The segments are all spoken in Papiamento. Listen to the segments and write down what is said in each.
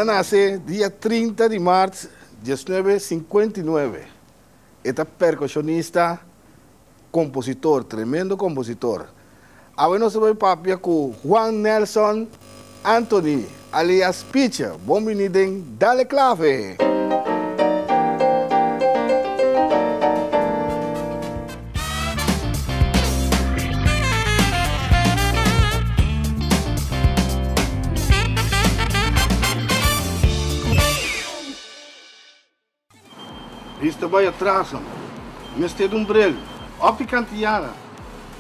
El a nase dia 30 di mart 1959. E ta perkushonista, kompositor, tremendo kompositor. Awe nos ta bai papia ku Juan Nelson Anthony, alias Picha. Bon bini den Dale Clave! Bista bai atras nan. Mester di un bril. Optica Antillana.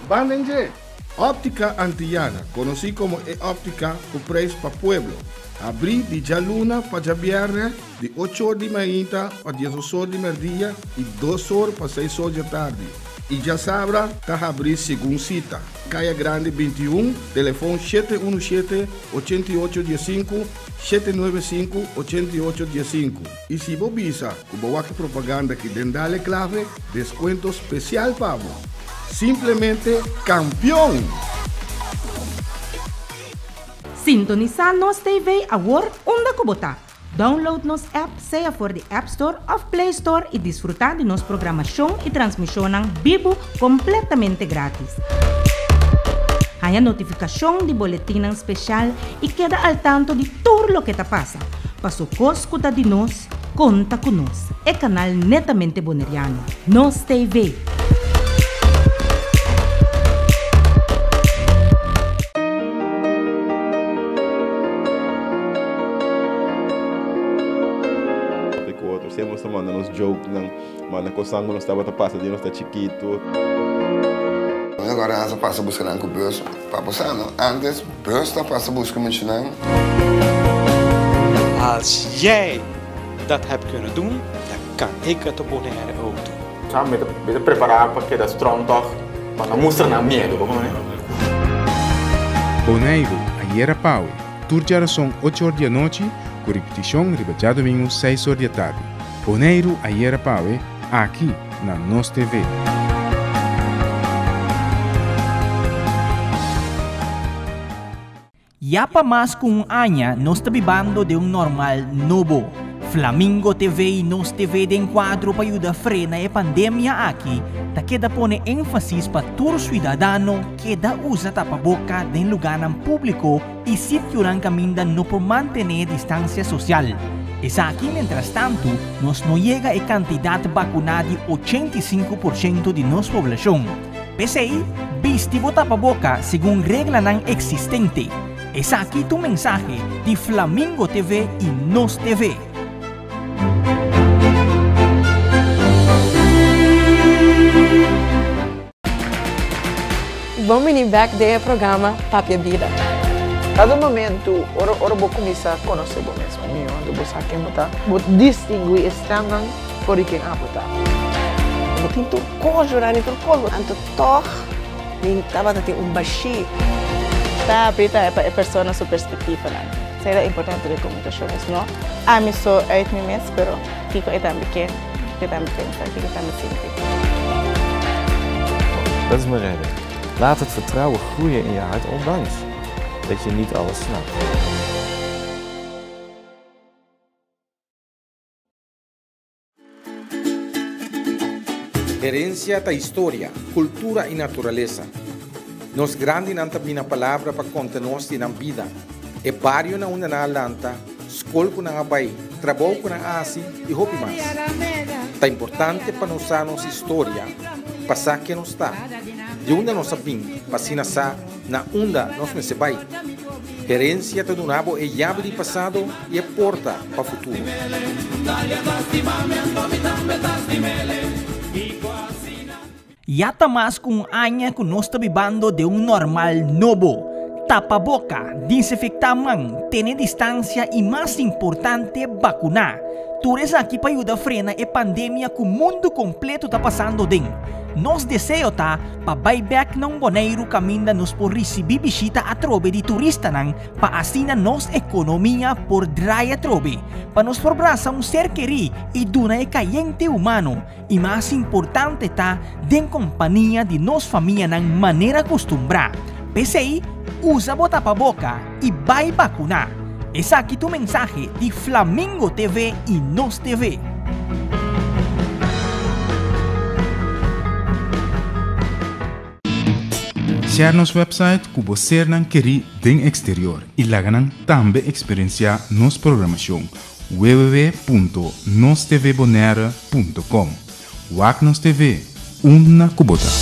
Ban den dje! Optica Antillana, conoci como e optica cu prijs pa pueblo. Habri di djaluna pa djabierne di ocho or di mainta pa diesdos or di merdia y dos or pa seis or djatardi. Y djasabra ta habri segun cita. Caya Grandi 21, telefon 717 88 15, 795 88 15. Y si bo bisa cu bo wak e propaganda aki den Dale Clave, descuento special pa bo. Simplemente campeon! Sintonisá Nos TV awor unda ku bo ta. Download nos app sea for di App Store òf Play Store i disfrutá di nos programashon i transmishonnan bibu kompletamente grátis. Haña notifikashon di boletinnan speshal i keda al tanto di tur loke ta pasa. Paso kos ku ta di nos, konta ku nos. E kanal netamente boneriano. Nos TV. Papia ku otro. Siempre nos ta manda nos jokenan, manda kosnan ku nos tabata pasa di nos ta chikitu. Agora a pasa buska nan ku bus. Pa bo sa no, antes bus ta pasa buska muchanan. Als jij dat hebt kunnen doen, dan kan ik het op Bonaire ook doen. Sa mi ta mi ta prepará pa keda strong tòg, pa no mustra nan miedu, bo kono? Boneiru, ayera pawe, tur djarason ocho or di anochi, ku ripitishon riba djadumingu seis or di atardi. Boneiru, ayera pawe, aki na Nos TV. Ya pa mas ku un aña nos ta bibando den un normal nobo. Flamingo TV i Nos TV den kuadro pa yuda frena e pandemia aki ta keda pone énfasis pa tur suidadano keda usa tapaboka den lugánan públiko i sitionan kaminda no por mantené distansia sosial. Esaki mientrastantu nos no yega e kantidat bakuná di 85% di nos poblashon. P'esei, bisti bo tapaboka segun reglanan eksistente. Esaki ta un mensahe di Flamingo TV i Nos TV. Bon bini bek den e programa Papia Bida. Kada momento ora ora bo kuminsá konosé bo mes mihó, anto bo sa ken bo ta, bo distinguí e stemnan for di ken abo ta. Bo tin tur kos, Jorani, tur kos. Anto tòg mi tabata tin un bashí. Ta habrí ta pa e persona su perspektivanan. Esei ta importante den komunikashon, es no ami so uit mi mes, pero kiko e tambe ke, kiko e tambe pensa, kiko e tambe sinti. Dat is mijn reden. Laat het vertrouwen groeien in je hart ondanks dat je niet alles snapt. Herencia ta historia, cultura y naturalesa. Nos grandinan ta bini na palabra pa conta nos di nan bida, e bario na unda nan a lanta, scol cu nan a bay, trabou cu nan a haci y hopi mas. Ta importante pa nos sa nos historia, pa sa ken nos ta, di unda nos a bin pa asina sa na unda nos mester bay. Herencia ta duna bo e yabi di pasado y e porta pa futuro. Ya ta mas ku un aña ku nos ta bibando den un normal nobo. Tapa boka, disinfektá man, tene distansia i mas importante bakuná. Tur esaki pa yuda frena e pandemia ku mundu kompleto ta pasando den. Nos deseo ta pa bai bèk na un Boneiru kaminda nos por risibí bishita atrobe di turistanan pa asina nos ekonomia por drai atrobe, pa nos por brasa un ser kerí i duna e kayente humano i mas importante ta den kompania di nos famianan manera kustumbrá. P'esei, usa bo tapaboka i bai bakuná. Esaki ta un mensahe di Flamingo TV y Nos TV. Share nos website ku bo sernan kerí den eksterior i laga nan tambe eksperensiá nos programashon www.nostvbonaire.com. Wak nos TV, unda ku bo ta.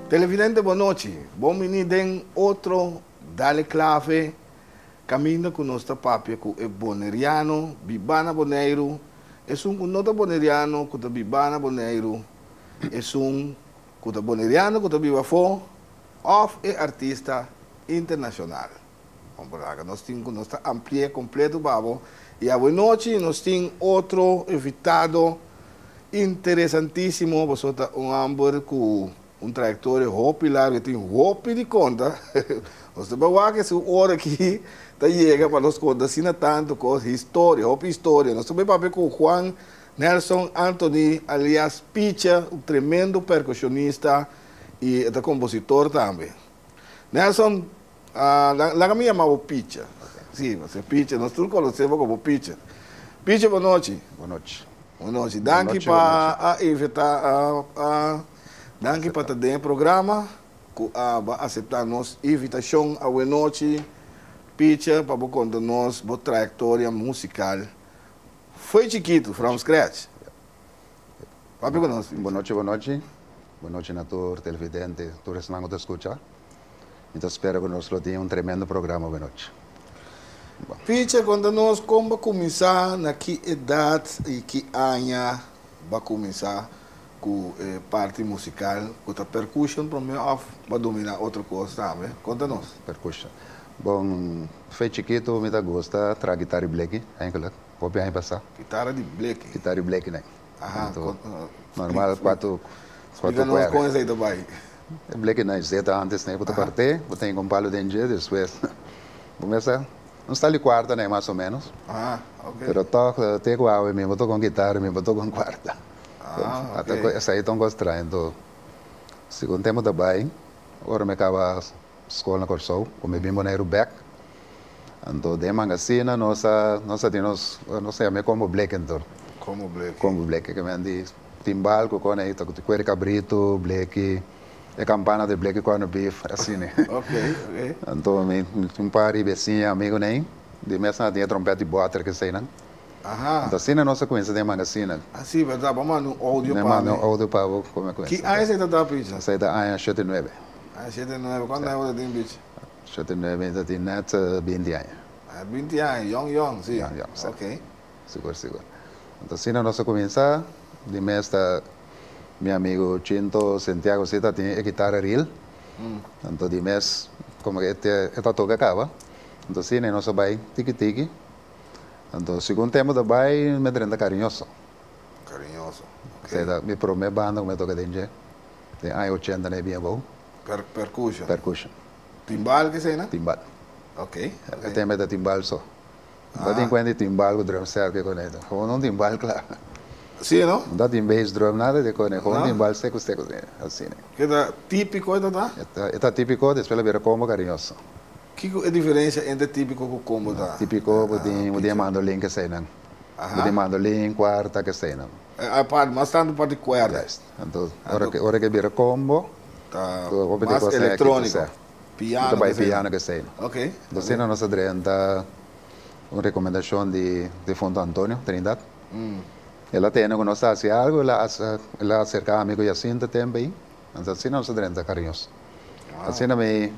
Televidente bon nochi, bon bini den otro Dale Clave Kaminda ku nos ta papia ku e boneriano bibá na Boneiru, esun ku no ta boneriano ku ta bibá na Boneiru, esun ku ta boneriano ku ta biba afó òf e artista internashonal. Bon por laga nos tin ku nos ta ampli'é kompleto pa bo. I awenochi nos tin otro invitado interesantísimo, pasobra ta un hòmber ku Un trayectoria hopi largo y tin hopi di conta. Nos ta bay wak esun ora aki ta yega pa nos conta asina tanto cos, historia, hopi historia. Nos ta bay papia cu Juan Nelson Anthony alias Picha, un tremendo percusionista y e ta compositor tambe. Nelson, laga mi yama bo Picha. Si, pasobra Picha, nos tur conoce bo como Picha. Picha, bon nochi. Bon nochi. Bon nochi. Danki pa a invita, a. Danki pa ta den e programa ku a bo a aseptá nos invitashon awenochi Picha pa bo konta nos bo trayektoria musikal fo'i chikitu, from scratch. Papia ku nos Picha. Bon nochi, bon nochi. Bon nochi na tur televidente, tur esnan ku ta skucha. Mi ta spera ku nos lo tin un tremendo programa awenochi. Picha, konta nos kon bo a kuminsá, na ki edat i ki aña bo a kuminsá Ku e parti musikal ku ta percussion promé òf bo a dominá otro kos tambe? Konta nos. Percussion. Bon, fe chikitu mi ta gusta traha gitara di bleki, eigenlijk. Hopi aña pasá. Gitara di bleki? Gitara di bleki, nee. Aha. Anto, normal kuatu, kuatu Splika nos kuerda. kon esei ta bai. E bleki nan zeta antes nee, bo ta part'é, bo tin un palu den dje, despues bo mester un stal di kuarta nee, mas o ménos. Aha, oke. Pero tòg te ku awe mi bo toka un gitara, mi bo toka un kuarta. Ah, Ata ok. ku esei ta un kos straño. Anto, segun tempu ta bai, ora mi kaba skol na Kòrsou, ku mi bin Boneiru bèk, anto den Mangasina nos a nos a tin nos nos a yam'é kombo bleke anto. Kombo bleke. Kombo bleke, ke men di timbal ku kon ei ta ku kuer kabritu, bleki, e kampana di bleki kòrn bif, asina. Ok, ok. Anto mi un par di besiña, amigunan ei, di mes nan a tin e trompèt di bòter keseinan. Aha. Anto asina nos a cuminsa den magazine. Ah si, verdad. Bo manda un audio Mi pa manda mi. un audio pa bo como a cuminsa. Ki aña esey ta ta picha? Esey ta aña shete nuebe. Aña shete nuebe. Cuanto aña bo ta tin picha? Shete nuebe mi ta tin net binti aña. Ah, binti aña. Yong yong, si. Yong yong, si. Ok. Sigur, sigur. Anto asina nos a cuminsa. Di mes ta mi amigo Chinto Santiago si ta tin e guitarra reel. Anto di mes como e ta toca caba. Anto asina nos a bay tiki tiki. Anto segun tempo ta bai mi a drenta Cariñoso. Cariñoso, ok. Esei ta mi prome banda ku mi a toka den dje, den aña ochenta na e bien abou. Per percussion. Percussion. Timbal ke esei na? Timbal. Ok, ok. E tempo e ta timbal so. No ta tin kuenta di timbal ku drum set ke kone. Gewoon un timbal kla. Si no? No ta tin bass drum nada di kone. Gewoon timbal seku seku asina. Ke ta tipiko e ta ta? E ta tipiko despues a bira kombo Cariñoso. Kiko e diferencia entre tipico cu combo ta? Tipico bo tin bo tin e mandolin keseinan. Bo tin mandolin, cuarta keseinan. Apart, mas tanto parti cuerda. Juist. Anto ora ke ora ke bira combo Ta hopi di mas cosnan aki electronico. ta Piano ta bai keseinan. piano keseinan. Ok. Anto asina nos a drenta un recomendacion di difunto Antonio Trinidad. El a tene cu nos ta haci algo, el a el a acerca ami cu Jacinto tempo ayi. Anto asina nos a drenta cariñoso. Asina mi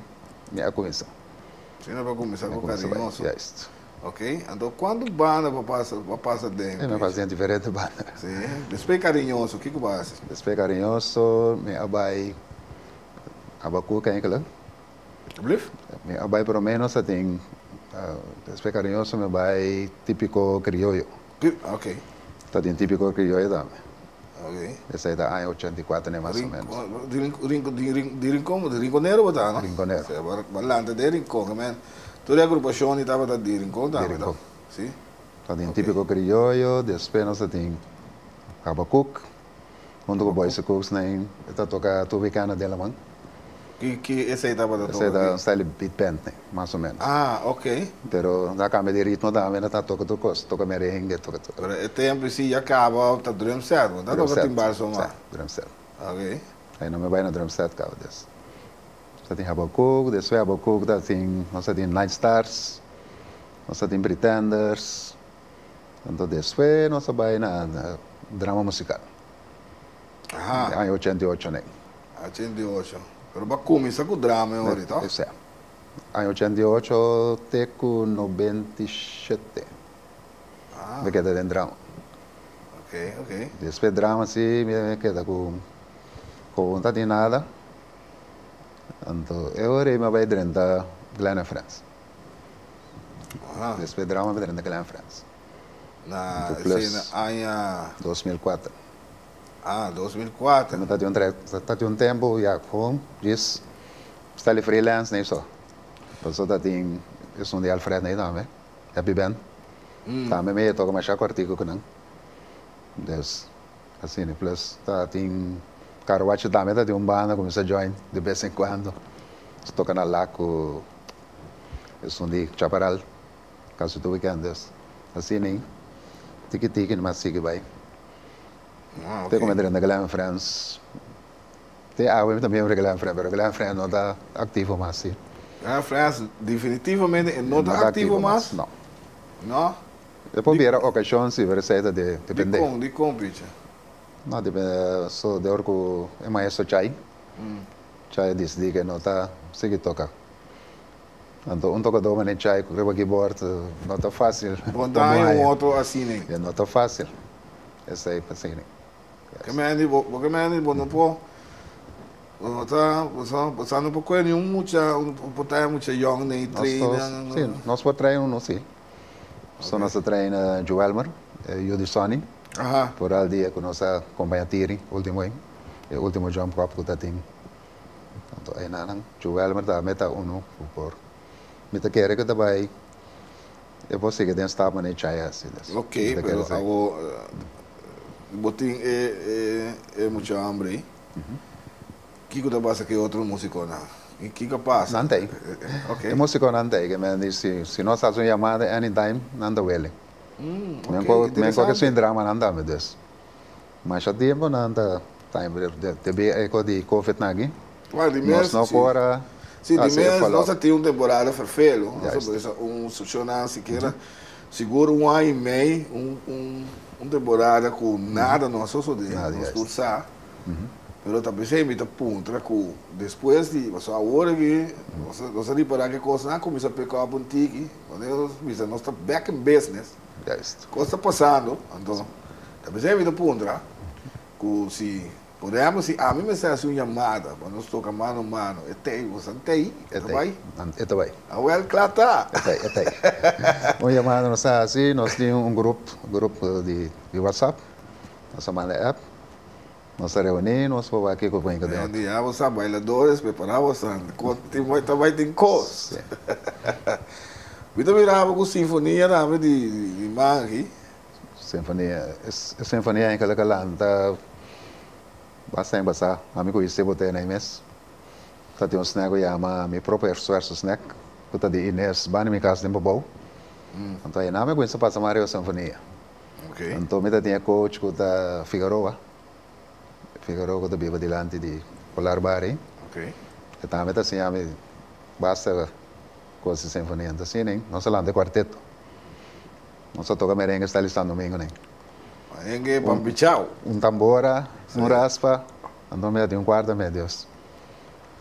Mi a cuminsa. Asina bo a cuminsa cu Cariñoso. Juist. Ok, anto cuanto banda bo pasa, bo a pasa den? Mi a pasa den diferente banda. Si, despues Cariñoso, kico bo a haci? Despues Cariñoso, mi a bay Habacuc enkele. Blief? Mi a bay por lo menos a tin, despues Cariñoso mi a bay Tipico Crioyo. Ok. Tatin Típico Crioyo tambe. Ok. Esei ta aña 84 ne mas o menos. Di Rincon, di Rincon, di Rinconero bo ta no? Rinconero. Si, bo lanta den Rincon, men tur e agrupacion di tabata di Rincon tambe. Di Rincon. Si. Tatin Típico Crioyo, despues nos tatin Habacuc. Hunto ku Boyse Cooks nan e ta toka tur wikènda den laman. Ki ki esei tabata toka? Esei ta un style di beat band ne, mas o menos. Ah, ok. Pero nan a kambia di ritmo tambe, nan ta toka tur kos, toka merengue, toka tur. Pero e tempu si ya kaba ta drum set, bo no ta toka timbal so mas? Si, drum set. Ok. Ai nan mi bai na drum set kaba des. Nos ta tin Habakuk, despues Habakuk ta tin, nos ta tin Night Stars, nos ta tin Pretenders. Anto despues nos a bai na drama musical. Aha. Aña 88 nen. 88. Pero bo a cuminsa cu drama e ora toh? Si. Aña 88 te cu 97. Ah. Mi keda den drama. Ok, ok. Despues drama si mi keda cu cu no ta tin nada. Anto e ora ei mi a bai drenta Glen and Friends. Despues drama mi drenta Glen Friends. Na Anto plus esei na aña. 2004. Ah, 2004. Mi ta tin un tre, ta tin un tempo ya gewoon djis sta li freelance nei so. Paso ta tin esun di Alfred nei tambe, Happy Band. Tambe mi a toka masha kòrtiku ku nan. Dus asina plus ta tin Karawachi tambe ta tin un banda ku mi sa join de bes en cuando. Toka na Lac ku Esun di Chaparral, casi tur weekend dus. Asina ei, tiki tiki nomás sigui bai. Te cu mi drenta Glen Friends, te awe mi ta miembro di Glen Friends, pero Glen Friends no ta activo mas si. Glen Friends definitivamente e no ta activo mas? No. No? E por bira ocasion si, pero esei ta depende. Dicon, dicon picha? No, depende, so de ora cu e maestro Chai, Chai a dicidi cu e no ta sigui toca. Anto un tocador manera Chai cu riba keyboard no ta facil. Bo ta haña un otro asina. E no ta facil. Esey pa asina. Ke mende bo, bo ke mende bo no por, bo no ta, bo sa, bo sa no por coge ni un mucha, un por trae mucha yong den e train. Si, nos por trae uno si. So nos a train Joelmer, e yu di Sonny. Por al dia cu nos a compaña Tiri ultimo e ultimo jump cup cu ta tin. Anto enanan Joelmer ta meta unu ku por mi ta kere ku ta bai e por sigui den stap manera Chay hasi des. Ok, pero awo bo tin e e mucha hambre ei, kiko ta pasa ku e otro musikonan? Kiko a pasa? Nan ta ei. Ok. E musikonan ta ei, ke men di si si nos hasi un yamada anytime nan ta wele. Ok, Men koke interesante. sin drama nan tambe des. Masha tiempo nan ta debí e ko di covid nan aki. Bueno, di mes, Nos no si. por a Si, di hasi e mes follow nos up. a tin un temporada ferfelu. Nos a Juist. bisa un soshonan sikiera sigur un aña i mei, un un un temporada ku nada no a sosodé, Nada, nos juist. tur sa. Pero ta p'esei mi ta puntra ku despues di, pasobra awor aki nos a nos a ripará ku e kosnan a kuminsá pick up un tiki, wanneer nos bisa nos ta back in business. Juist. Kos ta pasando, anto ta p'esei mi ta puntra ku si, por ehempel, si ami mester hasi un yamada pa nos toka mano mano, e tei, bo san tei, e ta bai? E ta bai. Awel, kla ta. E ta, e ta. Un yamada nos ta hasi, nos tin un grup, grup di WhatsApp, nos ta manda app, nos ta reuní, nos por wak kiko por hinka den otro. Ya bo sa, bailadores, prepará bo san, ta bai tin kos. Mi ta mira bo ku sinfonia tambe di man aki. Sinfonia, e sinfonia en kala lanta basta en basa. Ami ku Ise bo tene mes. Ta tin un snack ku yama Mi Propio Esfuerso Snack, ku ta di Ines banda mi kas den Pabou. Anto ayina mi kuminsa pasa mas riba sinfonia. Anto mi ta tin e coach ku ta Figueroa, Figueroa ku ta biba dilanti di Polar Bar ei. E tambe ta siña mi basta. Cos di sinfonia. Anto asina nen, nos a lanta e cuarteto. Nos a toca merengue style San Domingo nen. Merengue pampichao. Un tambora, un raspa, anto mi a tin un cuarto me Dios.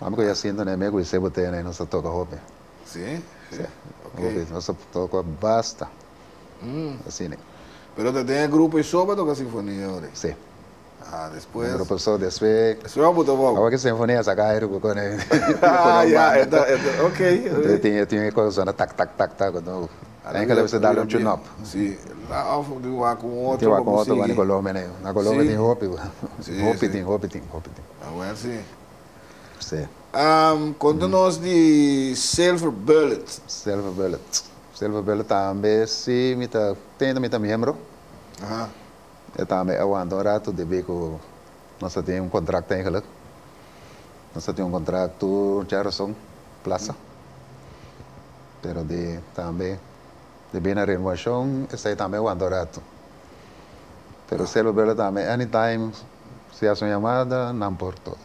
Mami cu Jacinto nen, mi cu Isé Botella nen, nos a toca hopi. Si? Si. Ok. Hopi, nos a toca basta. Asina nen. Pero ta den e grupo e so pa toca sinfonia ora? Si. Ah, despues. Pero pasó despues. Despues a buta bou. Awor ki sinfonia saca aire cu con Ah, ya, e ta, e ta, ok. Entonces tin, tin e cosa sona tak, tak, tak, tak, cuando enkele vez ta dal un tune up. Si. Ta of di wak un otro Tin wak pa un otro bo na sigui. Colombia ne. Na Colombia Sí. tin hopi. Sí, Hopi sí. tin, hopi tin, hopi tin. Ah, wel sí. Sí. Konta nos di Silver Bullet. Silver Bullet. Silver Bullet tambe sí mi ta tende mi ta miembro. Aha. E tambe a wanta un rato debí ku nos a tin un kontrakt eigenlijk. Nos a tin un kontrakt Jefferson Plaza. Pero di tambe debí na renovashon esei tambe a wanta un rato. Pero Silver Bullet tambe anytime si hasi un yamada nan por todo.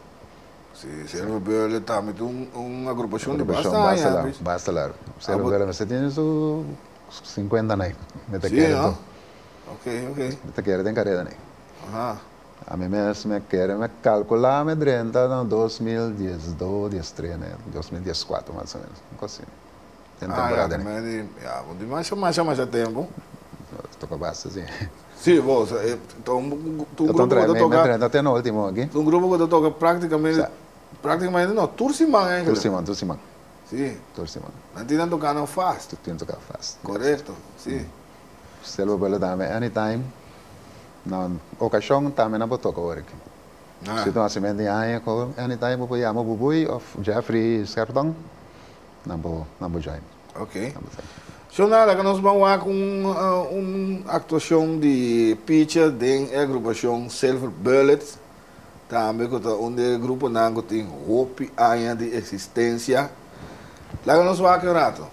Sí, Silver Bullet tambe ta un un agrupashon di Agrupashon basta basta aña. largu, basta largu. Silver Bullet mester tin su 50 aña mi ta Sí, kere no? to. Ok, ok. Mi ta kere den kareda nei. Aha. Ami mes mi kere mi kalkulá mi drenta na 2012, 13 nei, 2014 mas o menos, un kos asina. Den Ah, ya, temporada nei. tambe di, ya, bo di masha, masha, masha tempu. Toka basta, si. Si, bo, ta un ta un grupo ku ta Mi toka. drenta te na ultimo aki. Ta un grupo ku ta toka praktikamente, praktikamente no, tur siman eigenlijk. Tur siman, tur siman. Si. Tur siman. Nan tin nan toka nan fast. Tin toka fast. Korekto, si. Sel bo bela dame anytime. Na okashon tambe nan por toka ora aki. Si ta un hasimentu di aña anytime bo por yama Bubui of Jeffrey Scherptong nan por nan por join. Ok. Shonda laga nos ban wak un un aktuashon di picha den e agrupashon Silver Bullets tambe ku ta un di e gruponan ku tin hopi aña di eksistensia. Laga nos wak un rato.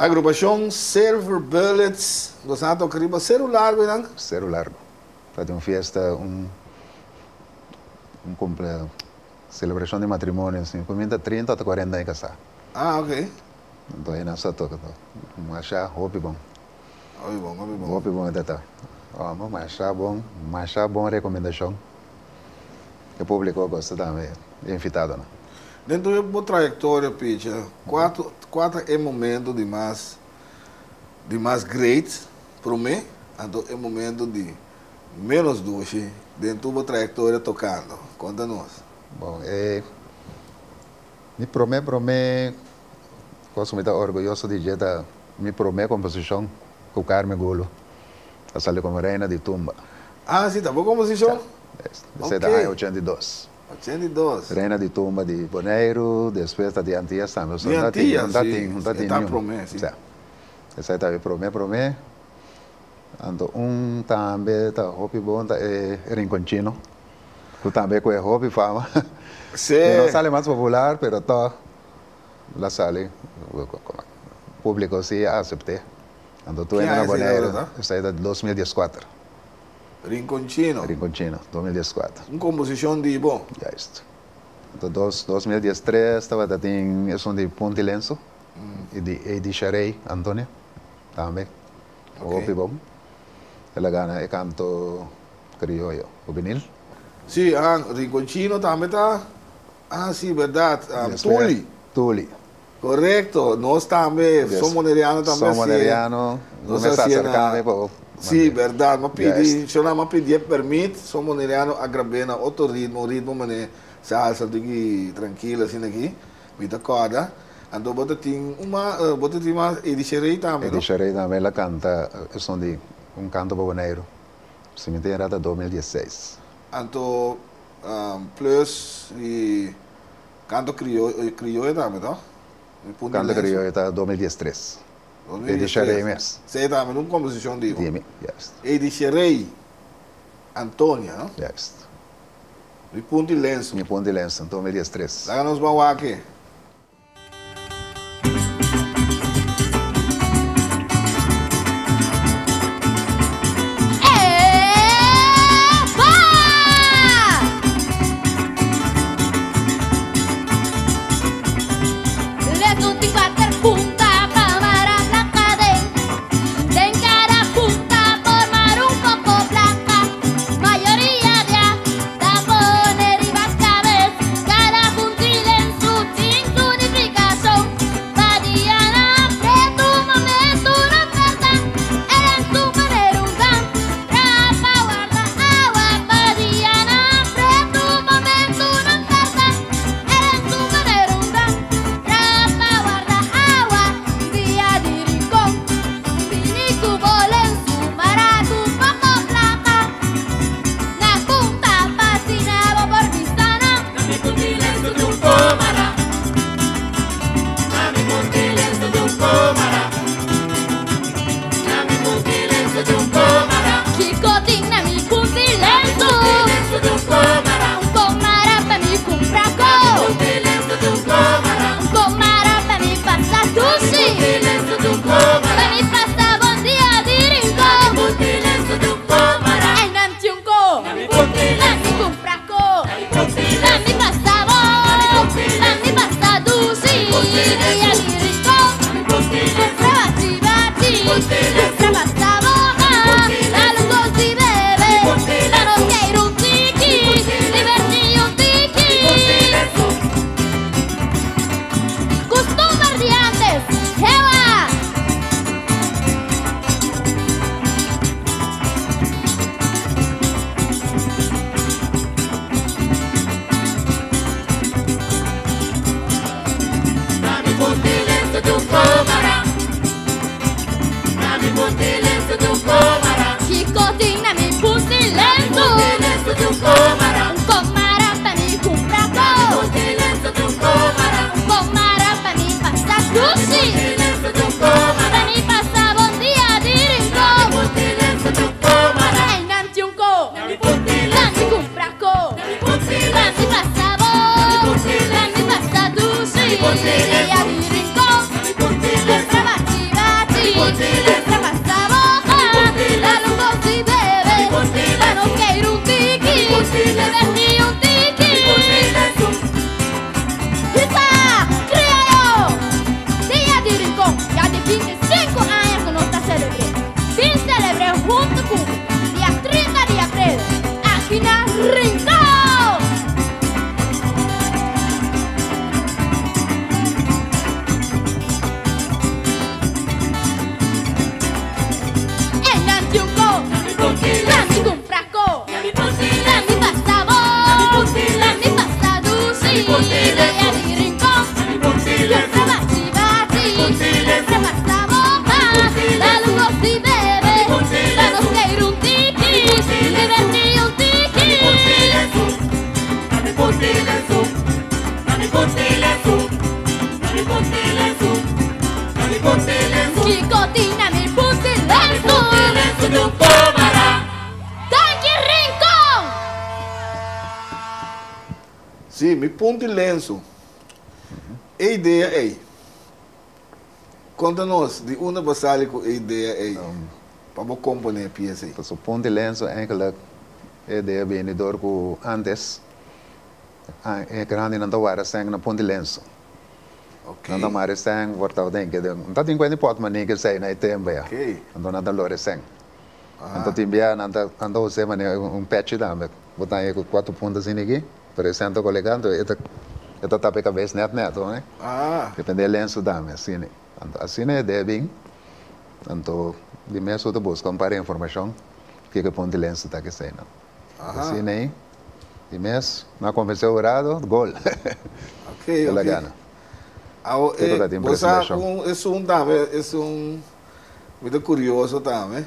Agrupashon Silver Bullets, Boso a toka riba Seru Largo einan? Seru Largo. Ta tin un fiesta, un un cumple, celebracion di matrimonio asina. Cu mi ta trinta ota cuarenta aña casá. Ah, ok. Anto einan sa toka to. Masha hopi bon. Hopi bon, hopi bon. Hopi bon e ta ta. Amo, masha bon, masha bon recomendacion. E publico gosta tambe, e invitadonan. Den tur bo trayectoria, Picha, cua cua ta e momento di mas di mas great prome, anto e momento di menos dushi den tur bo trayectoria tocando? Conta nos. Bon, e mi prome prome cos cu mi ta orguyoso di dje ta mi prome composicion cu Carmen Gulu a sali como Reina di Tumba. Ah, si, ta bo composicion? Esei ta aña 82. 82. Reina di Tumba di Boneiru, despues ta di Antillas tambe. Di Antillas, si. E ta promé, si. Esei ta e promé promé. Anto un tambe ta hopi bon ta e Rinconchino, ku tambe ku e hopi fama. Si. E no sali mas popular, pero tòg la sali, públiko si a asept'é. Anto tur hende na Boneiru, esei ta 2014. Rinconchino. Rinconchino, 2014. Un composicion di bo. Juist. Anto dos, 2013 tabata tin esun di Punti Lenso y di Edy Sharey Antonio tambe. Hopi bon. El a gana e canto crioyo juvenil. Si, ah, Rinconchino tambe ta, ah si, berdad. Tuli. Tuli. Korekto, nos tambe, Son Boneriano tambe hasié. Son Boneriano, nos a aserká mi pa bo. Sí, bèrdat, m'a pidi, shona m'a pidi e pèrmit, Son Boneriano a grab'é na otro ritmo, un ritmo manera salsa, un tiki trankil asina aki, mi ta kòrda. Anto bo ta tin un mas, bo ta tin mas Edy Sherey tambe, no? Edy Sherey tambe, el a kanta esun di Un Kanto pa Boneiru, si mi ta erá ta 2016. Anto plus di. Canto crioyo tambe to? Canto crioyo ta 2013. Edy Sherey mes. Esey tambe un composicion di bo. Di mi, juist. Edy Sherey Antonia, no? Juist. Mi punto y lenso. Mi punto y lenso, 2013. Laga nos ban wak e. huntu ku mi dia 30 di aprel aki na Rincon! Einan tin un ko, nan mi kumpra ko, nan mi pasa bon, nan mi pasa dushi, Dia di Rincon, kumpra bachi bachi, kumpra pasa bon, dal un gos di bebe, pa nos keir un tiki, diverti un tiki. Kiko tin na mi punti lensu? Danki Rincon! Sí, mi punti lensu. E idea ei. Konta nos di unda bo sali ku e idea ei pa bo komponé e piesa ei. Pasobra punti lensu eigenlijk e idea bini dor ku antes E grandinan ta wara sèn na punti lensu. Nan ta mara e sèn for tabata tin ke den. Ta tin kuenta di pòtmani ke esei na e tempu ya. Anto nan ta lora e sèn. Anto tin bia nan ta nan ta us'é manera un pèchi tambe. Bo ta haña ku kuater punta asina aki, pero e sèn ta kolegá anto e ta e ta tapa e kabes nèt nèt ho ne. Depende e lensu tambe asina. Anto asina e debe bin. Anto di mes bo ta buska un par di informashon kiko e punti lensu ta ke esei nan. Asina ei, di mes, m'a konvensé Hurado, gol. Ok, El a ok. gana. Awo Kiko e, ta tin bo sa presentashon? un esun tambe, esun, mi ta kurioso tambe,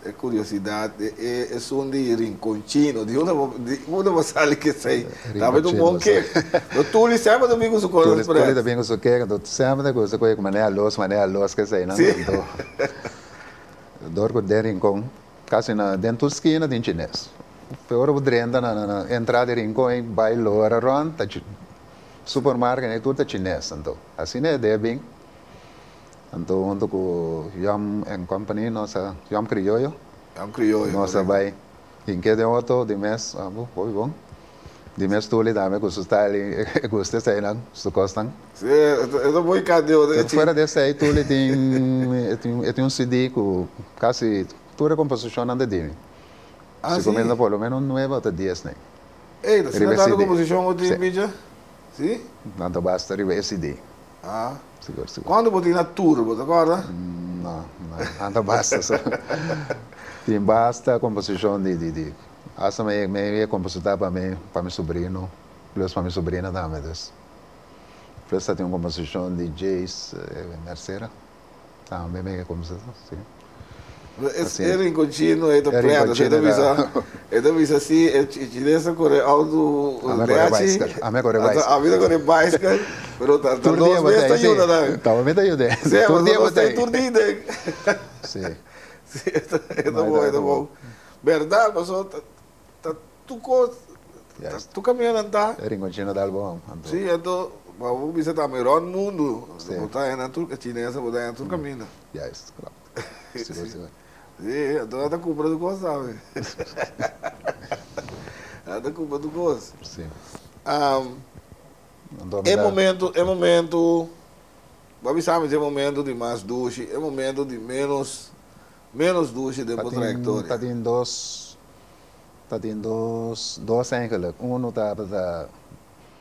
e kuriosidat, e e esun di Rincon Chino, di unda bo, di unda bo sali ku esei? Tambe ta un Rincon bon Chino, sa. kek. No Tuli semper ta bin ku su kosnan Tuli, Tuli spread. ta bin ku su kek, anto semper ta gusta ku e manera los, manera los ku eseinan, Sí. anto dor ku den Rincon Casi na den tur skina tin chines. Pe ora bo drenta na na entrada di Rincon e bai lora rond ta supermarket e tur ta chines anto. Asina e debe bin. Anto hunto cu Yom and Company nos a Yom Criollo. Yom Criollo, Nos a correcto. bai hinke den auto di mes abo hopi bon. Di mes Tuli tambe cu su style e gusta eseinan su cosnan. Si, e ta muy candioso. Pero fuera di esei Tuli tin e tin un CD cu casi tur e composicionnan ta di mi. Ah, Si si? cuminsa por lo menos nuebe o ta dies nei. Ey, ta Riba asina e tanto CD. composicion bo tin, Si. Picha? Si? Nan ta basta riba e CD. Ah. Sigur, sigur. Cuanto bo tin na tur, bo ta corda? No, no, nan ta basta so. Tin basta composicion di di di hasta mi mi e composita pa mi pa mi sobrino plus pa mi sobrina tambe dus. Plus ta tin un composicion di Jace Mercera tambe mi e composita si. Es e rinconchino e ta preta, e ta bisa, e ta bisa si e chines ta core auto lechi, Ami a core bicycle. Ami ta core bicycle, pero ta nos mes ta yuda nan. Ta mi ta yuda. Si, Tur dia nos bo ta ta tur dia den. Si. Si, e ta bon, e ta bon. Berdad, pasobra ta tur cos, tur caminda nan ta. E rinconchino ta algo bon. Si, anto, bo bisa tambe rond mundo, bo ta haya nan tur, chines bo ta haya nan tur caminda. Juist, klopt. Sigur, sigur. Sí, anto nan ta cumpra tur cos tambe. Nan ta cumpra tur cos. Sí. E momento, e momento, bo a bisa mi dje momento di mas dushi, e momento di menos, menos dushi den bo trayectoria. Ta tin dos, ta tin dos, dos eigenlijk. Uno tabata,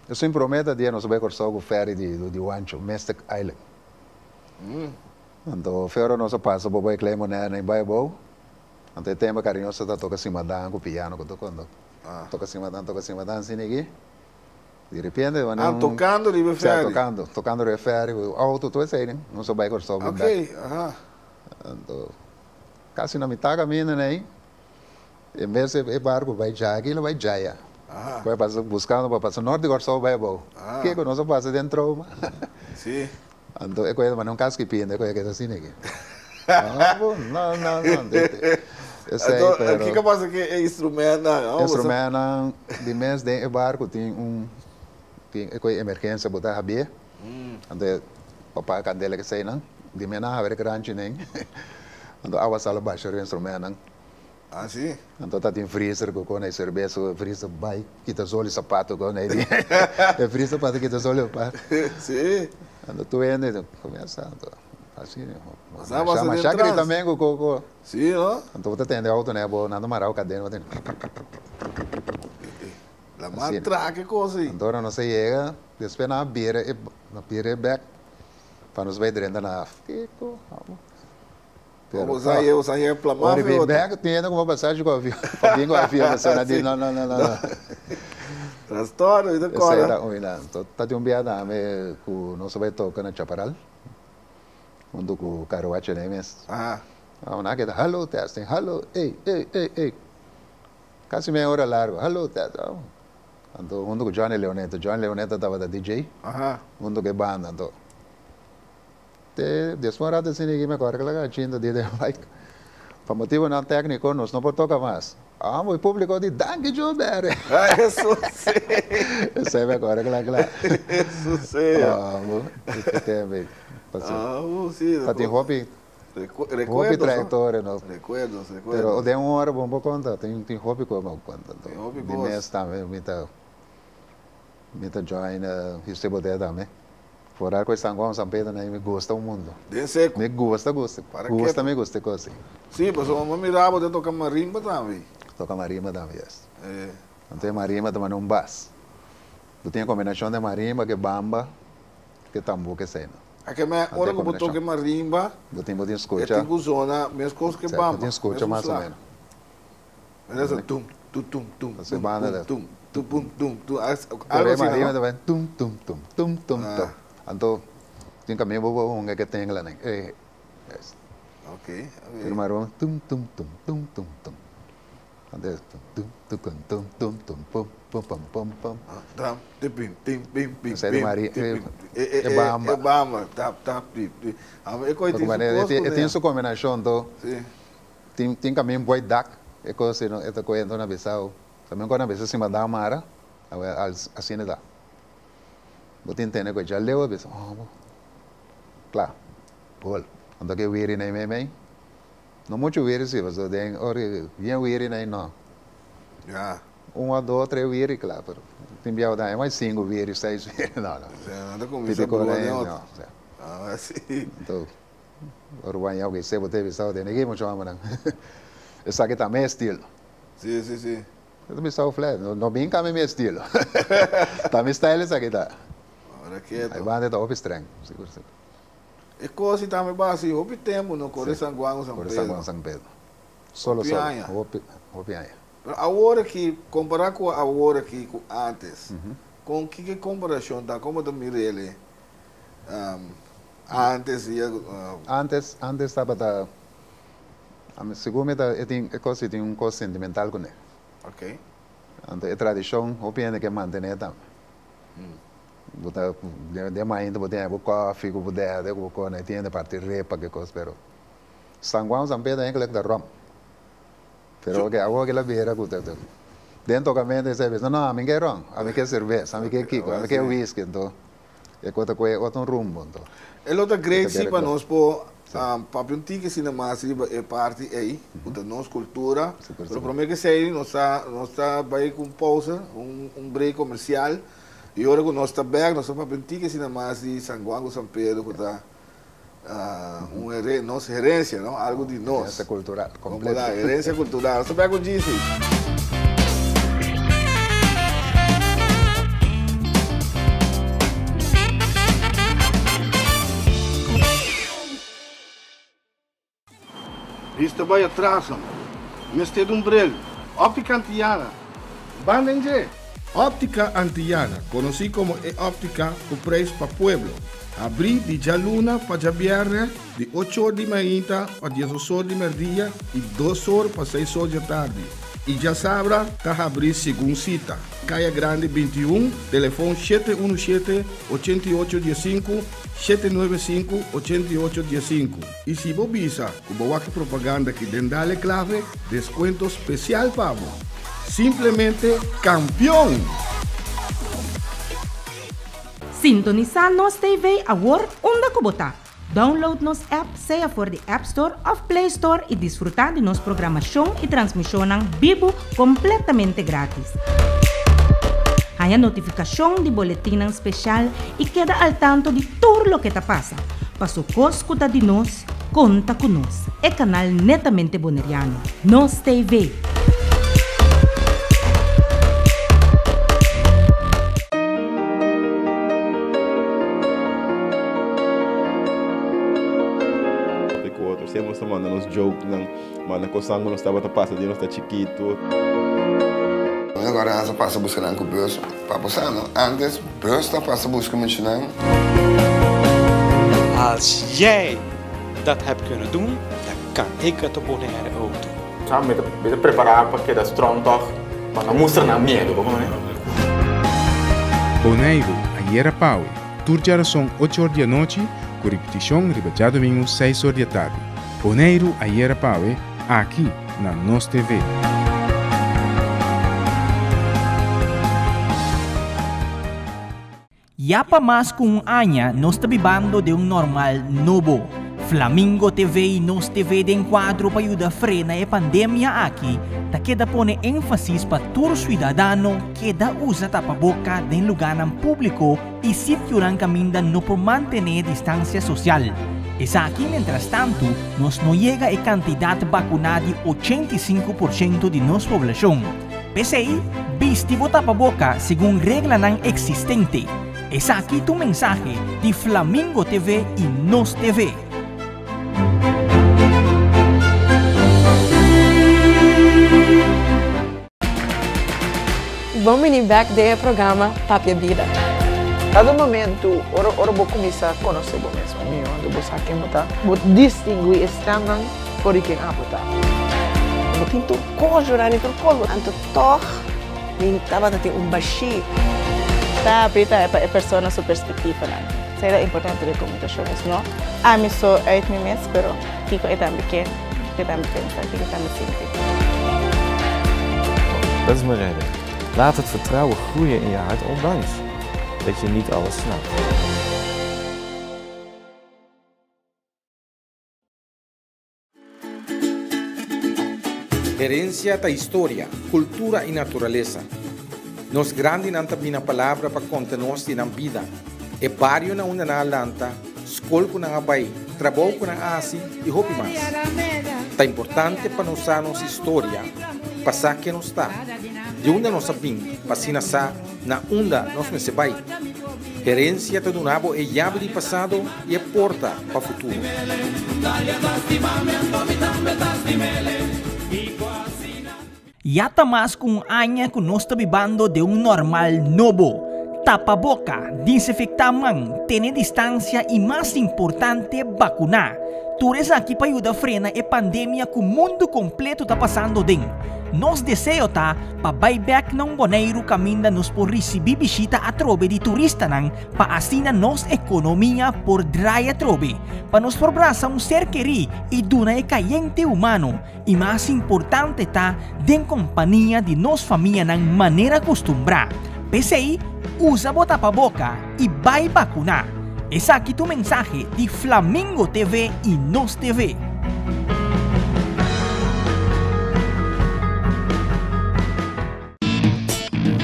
esun prome ta dia nos a bai Corsou cu ferry di di Wancho, Mystic Island. Anto Fero nos a pasa bo bai klei moneda na bai abou. Anto e tempo Cariñoso ta toka simadan ku piano ku tur kos. Toka simadan, toka simadan asina aki. Di repente Ah, tokando riba e ferry. Si, tokando. Tokando riba e ferry ku auto tur esei. Nos a bai Kòrsou bek. Oké, aha. Anto kasi na mitad kaminda nei, en bes e barku bai djaya aki, lo bai djaya. Ku a pasa buskando pa pasa nort di Kòrsou bai abou. Kiko nos a pasa den trauma. Si. Anto e koe ta manda un kaski pinda, e koe a keda asina aki. No, no, no, no. Esei, Anto, pero. kiko pasa ku e instrumentnan? E instrumentnan di mes den e barku tin un, tin e koe emergensia bo ta habie. Anto e pa paga kandela keseinan, di mes nan habri e kranchinan. Anto awa sal a basha riba e instrumentnan. Ah, si? Anto ta tin freezer cu con e cerveza cu e freezer bay kita solo e sapato con e e freezer pa ta kita solo e sapato. Si. Anto tur hende ta cuminsa anto. Asina. Sa pasa den Masha trans. gritamentu ku ku. Si, no? Anto bo ta tende auto ne bo nan ta mara bo kadena bo tende. La man traha ke kos ei. Anto ora nos a yega, despues nan a bira e nan bira e bek pa nos bai drenta na haf. Kiko amo. Pero bo sa yega, bo sa yega plama Ora fe bin otro. bek tin hende ku bo pasashi ku avion, pa bin ku avion pasobra nan di no no no no no. Trastorno, mi ta Esei kòrda. ta un nan. Anto ta tin un bia tambe ku nos a bai toka na Chaparral huntu ku Caruachi mes. Nan a keda hallo testing, hallo, ey, ey, ey, ey. Casi media ora largo, hallo testing. Anto huntu ku Johnny Leoneta, Johnny Leoneta tabata DJ huntu ku e banda. Anto te despues un rato asina mi acorda ku laga chinta di den mic. Pa motibonan tecnico nos no por toca mas. Amo e publico di danki Joe Berry. Eso si. Esei mi acorda cla cla. Eso si. Amo e tempo ei. Amo si. Ta tin hopi Recuerdos, hopi trayectoria no. Recuerdos, recuerdos. Pero den un ora bo por conta, tin tin hopi cos bo por conta. Tin hopi Di cos. mes tambe mi ta mi ta join Houston Bodega tambe. Foral cu e San Juan, San Pedro mi gusta un mundo. Den seco. Mi gusta gusta. Para Gusta keto. mi gusta e cos si. Si, pasobra mi mira bo ta toca marimba tambe. Toca marimba tambe, yes. Eh. Anto e marimba ta manda un bas. Bo tin e combinacion di marimba cu e bamba cu e tambor cu esey no. A ke me ora ku bo toka e marimba, Bo tin bo tin e skucha. tin ku zona meskos ku e Bo bamba, tin skucha mesun mas o sla. menos. Mester sa tum, tu tum tum, Así tum banda pum ta. tum, tu pum tum tu, Pero algo e asina marimba no? ta bai tum tum tum, tum tum Ah. tum. Anto tin kaminda bo por hunga ke tengla nan. E es. Ok, ok. Pero marimba tum tum tum, tum tum tum. Anto es tum tum tucun tum tum tum pum pum pam pum pam. Tam, ti pim, tim pim pim Esei di pim, mari ti e pim. E e e e bamba. e bamba, tap tap ti ti. Amo e koi tin su Manera kos e kuné. tin su kombinashon to. Si. Tin tin kamin boi dak e kos si no e ta kohe enton na Bissau. También ku na bisa si manda mara awe al asina ta. Bo tin tende ku dja leu a bisa oh bo kla gol. Anto ke wiri nei mei mei. No muchu wiri si pasobra den ora bien wiri nei no. Ya. Un a dos tres wiri kla pero tin biaha bo ta haña mas sinku wiri seis wiri no no. Si nan ta kuminsá Típiko brua nei den no otro. si. Ah si. Anto ora bo haña oke sebo te bisa bo tene ki muchu hombernan esaki ta mi estilo. Si si si. E ta bisa flat no no bin cambia mi estilo ta mi style esaki ta. Ora keto. Ai banda ta hopi streng sigur sigur. E cos si tambe ba si hopi tempo no core San Juan o San Core Pedro. San Juan San Pedro. Solo Hopi solo aña. hopi hopi aña. Pero awor aki compara cu awor aki cu antes con kiko comparacion ta como ta mira ele antes y Antes antes tabata Ami segun mi ta e tin e kos si tin un kos sentimental kuné. Ok. Anto e tradishon hopi hende ke mantené tambe. Bo ta den mainta bo tin bo kòfi ku bo dede ku bo kone tin hende parti repa ke kos pero San Juan San Pedro enkele ta ròm. Pero oke awor ke la bira ku ta den tokamentu esei bisa no ami ke ròm ami ke serbes ami ke kiko ami ke whisky anto E kos ta kohe otro rumbo anto. E lo ta great si E ta pa bira nos por papia un tiki asina mas riba e parti ei, ku ta nos kultura. Pero prome ke esei nos ta nos ta bai ku un pausa, un un break komersial i ora ku nos ta bek nos ta papia un tiki asina mas di San Juan ku San Pedro ku ta un here nos herensia no, algu di nos. Herensia kultural kompleto. Herensia kultural. Nos ta bek ku Djisi. Bista bai atras amo. Mester di un bril. Optica Antillana. Ban den dje! Optica Antillana, conoci como e optica cu prijs pa pueblo, habri di djaluna pa djabierne di ocho or di mainta pa diesdos or di merdia y dos or pa seis or djatardi y djasabra ta habri segun cita. Caya Grandi 21, telefon 717 88 15, 795 88 15. Y si bo bisa cu bo wak e propaganda aki den Dale Clave, descuento special pa bo. Simplemente campeon! Sintonisá Nos TV awor unda ku bo ta. Download nos app sea for di App Store òf Play Store i disfrutá di nos programashon i transmishonnan bibu kompletamente grátis. Haña notifikashon di boletinnan speshal i keda al tanto di tur loke ta pasa. Paso kos ku ta di nos, konta ku nos. E kanal netamente boneriano. Nos TV. Ku otro. Siempre nos ta manda nos jokenan, manda kosnan ku nos tabata pasa di nos ta chikitu. Agora a pasa buska nan ku bus pa bo sa no antes bus ta pasa buska muchanan. Als jij dat hebt kunnen doen, dan kan ik het op Bonaire ook doen. Sa mi ta mi ta prepará pa keda strong tòg pa no mustra nan miedu bo kono. Boneiru, ayera pawe, tur djarason ocho or di anochi, ku ripitishon riba djadumingu seis or di atardi. Boneiru, ayera pawe, aki na Nos TV. Ya pa mas ku un aña nos ta bibando den un normal nobo. Flamingo TV i Nos TV den kuadro pa yuda frena e pandemia aki ta keda pone énfasis pa tur suidadano keda usa tapaboka den lugánan públiko i sitionan kaminda no por mantené distansia sosial. Esaki mientrastantu nos no yega e kantidat bakuná di 85% di nos poblashon. P'esei, bisti bo tapaboka segun reglanan eksistente. Esaki ta un mensahe di Flamingo TV i Nos TV. Bon bini bek den e programa Papia Bida. Cada momento, ora ora bo cuminsa conoce bo mes mihor, anto bo sa ken bo ta, bo distingui e stemnan for di ken abo ta. Bo tin tur kos, Jorani, tur kos. Anto tòg mi tabata tin un bashí. Ta habrí ta pa e persona su perspektivanan. Esei ta importante den komunikashon, es no ami so uit mi mes, pero kiko e tambe ke, kiko e tambe pensa, kiko e tambe sinti. Dat is mijn reden. Laat het vertrouwen groeien in je hart ondanks dat je niet alles snapt. Herencia ta historia, cultura y naturalesa. Nos grandinan ta bini na palabra pa conta nos di nan bida, e bario na unda nan a lanta, scol cu nan a bay, trabou cu nan a haci y hopi mas. Ta importante pa nos sa nos historia, pa sa ken nos ta, di unda nos a bin pa asina sa na unda nos mester bay. Herencia ta duna bo e yabi di pasado y e porta pa futuro. Ya ta mas ku un aña ku nos ta bibando den un normal nobo. Tapa boka, disinfektá man, tene distansia i mas importante bakuná. Tur esaki pa yuda frena e pandemia ku mundu kompleto ta pasando den. Nos deseo ta pa bai bèk na un Boneiru kaminda nos por risibí bishita atrobe di turistanan pa asina nos ekonomia por drai atrobe, pa nos por brasa un ser kerí i duna e kayente humano i mas importante ta den kompania di nos famianan manera kustumbrá. P'esei, usa bo tapaboka i bai bakuná. Esaki ta un mensahe di Flamingo TV i Nos TV.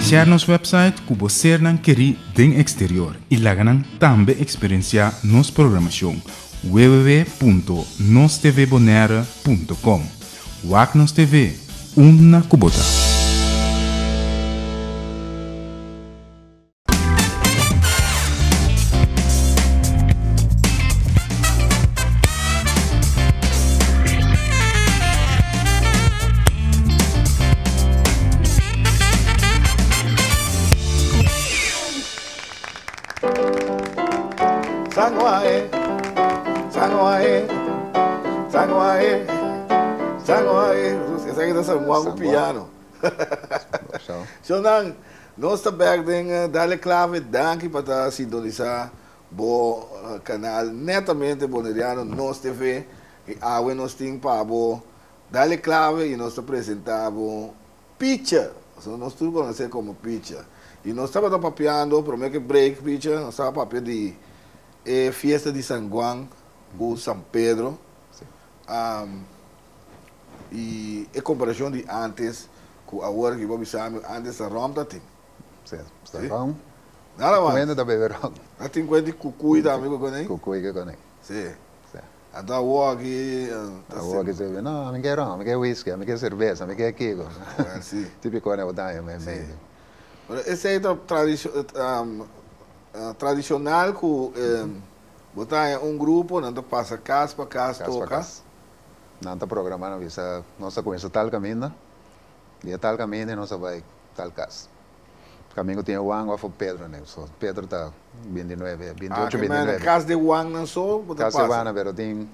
Share nos website ku bo sernan kerí den eksterior i laga nan tambe eksperensiá nos programashon www.nostvbonaire.com Wak nos TV, unda ku bo ta. Sangoae, Sangoae, Sangoae, Sangoae. Esaki ta San Juan ku piano. Shonnan, nos ta bek den Dale Clave. Danki pa ta sintonisa bo kanal netamente boneriano Nos TV. I awe nos tin pa bo Dale Clave i nos ta presenta bo Picha, pasobra nos tur konosé komo Picha. I nos tabata papiando, promé ku e break, Picha, nos tabata papia di e fiesta di San Juan ku San Pedro. I e komparashon di ántes ku awor, ku bo a bisa mi, ántes ta ròm ta tin. Sí, ta ròm. Nada mas. Kuenda ta bebe ròm. Ta tin kuenta di kukui tambe ku konei? Kukui ku konei. Si. Anto awor aki ta Awor aki se no, ami ke ron, ami ke whisky, ami ke serbesa, ami ke kiko. Well, si. Típico na bo daña mei mei. Pero esei ta tradicional ku bo ta haña un grupo, nan ta pasa kas pa kas Kas pa toka. kas. Nan ta programa, nan bisa nos ta kuminsa tal kaminda, di e tal kaminda nos ta bai tal kas. Kaminda ku tin e Juan òf Pedro ne. So Pedro ta bintinuebe, Ah, bintiocho, ke men bintinuebe. kas di Juan nan so bo ta Kas di pasa. Juan pero tin,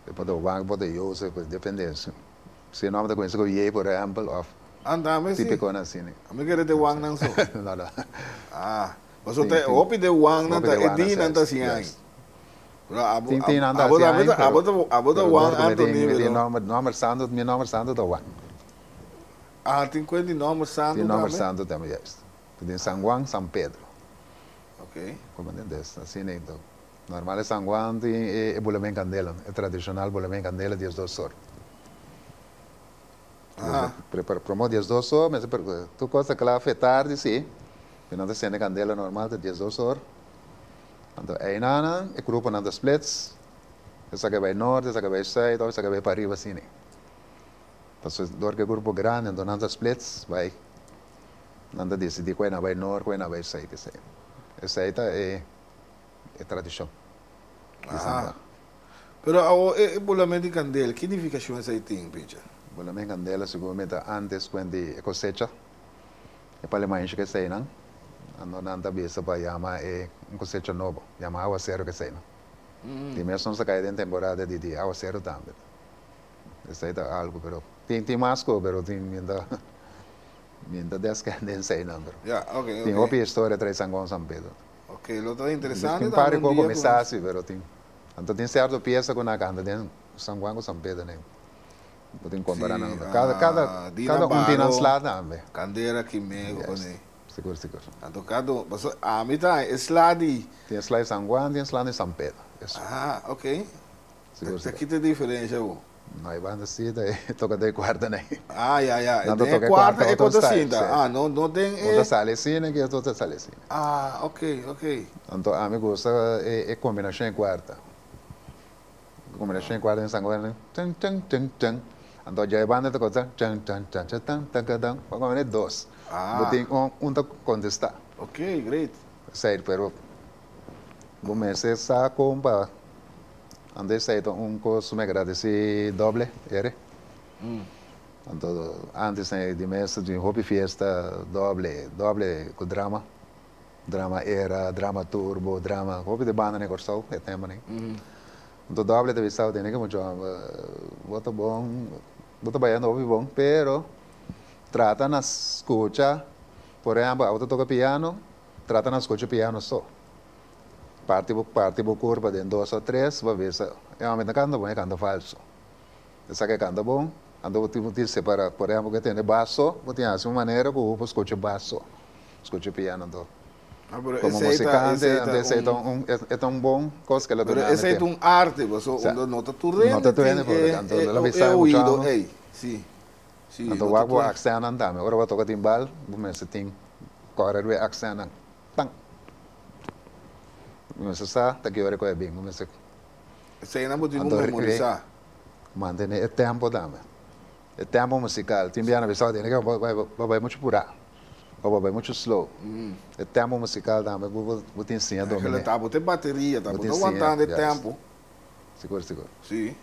e por ta Juan, e por ta Josef, pues depende. Si e nòmber ta kuminsa ku J por ehèmpel òf Anda ami si. típiko nan asina. Ami kere de Juan nan so. No, no. Ah, pasobra Tin, ta tin. hopi de Juan nan Hopi ta de e Juan nan di nan ta sa, siña yes. Pero abo Tin, tin nan ta abo hasi abo ain, ta pero abo ta abo ta pero Juan dor ku mi tin Anthony mi tin pero. nòmber nòmber santu mi nòmber santu ta Juan. Ah, tin kuen di nòmber santu Tin nòmber tambe? santu tambe, juist. Tin San Juan, San Pedro. Ok. Como entendés? Asina enton. Normal e San Juan tin e e bulamen kandela, e tradishonal bulamen kandela diesdos or. Aha. Prepara promo diesdos or, mester pre tur kos ta kla fe tardi si, mi nan ta sende kandela normal ta diesdos or. Anto einanan e gruponan ta splits, esaki a bai norte, esaki a bai zuid of esaki a bai pariba asina. Pasobra dor ku e grupo grandi anto nan ta splits bai, nan ta disidí ku e nan bai nort, ku e nan bai zuid esei. Esei ta e e tradishon di San Juan. Pero awor e e bulamento di kandela, ki nifikashon esei tin, Picha? Bulamento di kandela siguramente ta antes ku di e kosecha, e palemanshi ku eseinan, anto nan ta bisa pa yama e un kosecha nobo, yama awaseru ku eseinan. Di mes nos ta kai den temporada di di awaseru tambe. Esei ta algu, pero tin tin mas ku, pero tin mi ta mi ta deskende eseinan, pero Ya, ok, tin ok. hopi historia trae San Juan San Pedro. Ok, lo ta interesante Tin tambe par di un koko dia mi ku sa nos. si, pero tin anto tin sierto piesa ku nan a kanta den San Juan ku San Pedro nen. Bo tin kompara Sí, nan. Kada kada ah, Dina kada un tin nan Baro, sla tambe. Kandera Kimego Juist, kone. sigur sigur. Anto kada, pasobra ami ta e sla di. Tin sla di San Juan, tin sla di San Pedro. Eso. Ah, ok. Sigur Ta sigur. kita e diferensha bo? No e banda si ta e toka den e kuarta nei. Ah ya ya, Nan ta den e toka e kuarta kuarta e otro ku ta style, sinta. si. Ah no no den Un ta e. sali asina ki otro ta sali asina. Ah ok ok. Anto ami gusta e e kombinashon e kuarta. Kombinashon e kuarta den San Juan tan tan tan tan. Anto dja e banda ta konta tan tan tan tan tan tan tan tan. Bo kombina e dos. Bo Ah. tin un un ta kontesta. Ok great. Esei pero bo mester sa kon pa Anto esei ta un kos mi a gradesí doble, ere. Anto antes di mes tin hopi fiesta doble, doble ku drama. Drama era, drama turbo, drama, hopi di banda na Kòrsou e temponan. Anto doble ta bisa tene ke mucho bo ta bon, bo ta bayando hopi bon, pero trata na skucha, por ehèmpel abo ta toka piano, trata na skucha piano so. Parti bo parti bo kurpa den dos o tres, bo a bisa, e hòmber ta kanta bon, e kanta falso. Esaki e kanta bon, anto bo tin bo tin separa. Por ehèmpel, ku e tende bas so, bo tin hasi un manera ku bo por skucha bas so, skucha piano anto. Ah, pero Komo esei ta, musikante, esei anto ta esei ta un, un, e ta un bon kos ku el a pero duna mi esei ta tempu. un arte, paso Sa, unda no ta tur no hende ta tur tin hende por, e, anto e, el a e bisa mucha oido hòmber. ei. Si, si, Anto no ta wak bo tur. aksennan tambe, ora bo a toka timbal, bo mester tin kòrda riba e aksennan. Tan. Bo mester sa ta ki ora ku e bin. Bo mester. Eseinan bo tin ku Anto re memorisá. mantené e tempo tambe. E tempo musikal. Tin biaha na bisa tene ke bo bai bo bai muchu purá òf bo bai muchu slow. E tempo musikal tambe bo bo tin siña dominé. Ta bo ta e bateria, ta Bo bo tin ta siña, wantando e juist. tempo. Sigur, sigur. Sí.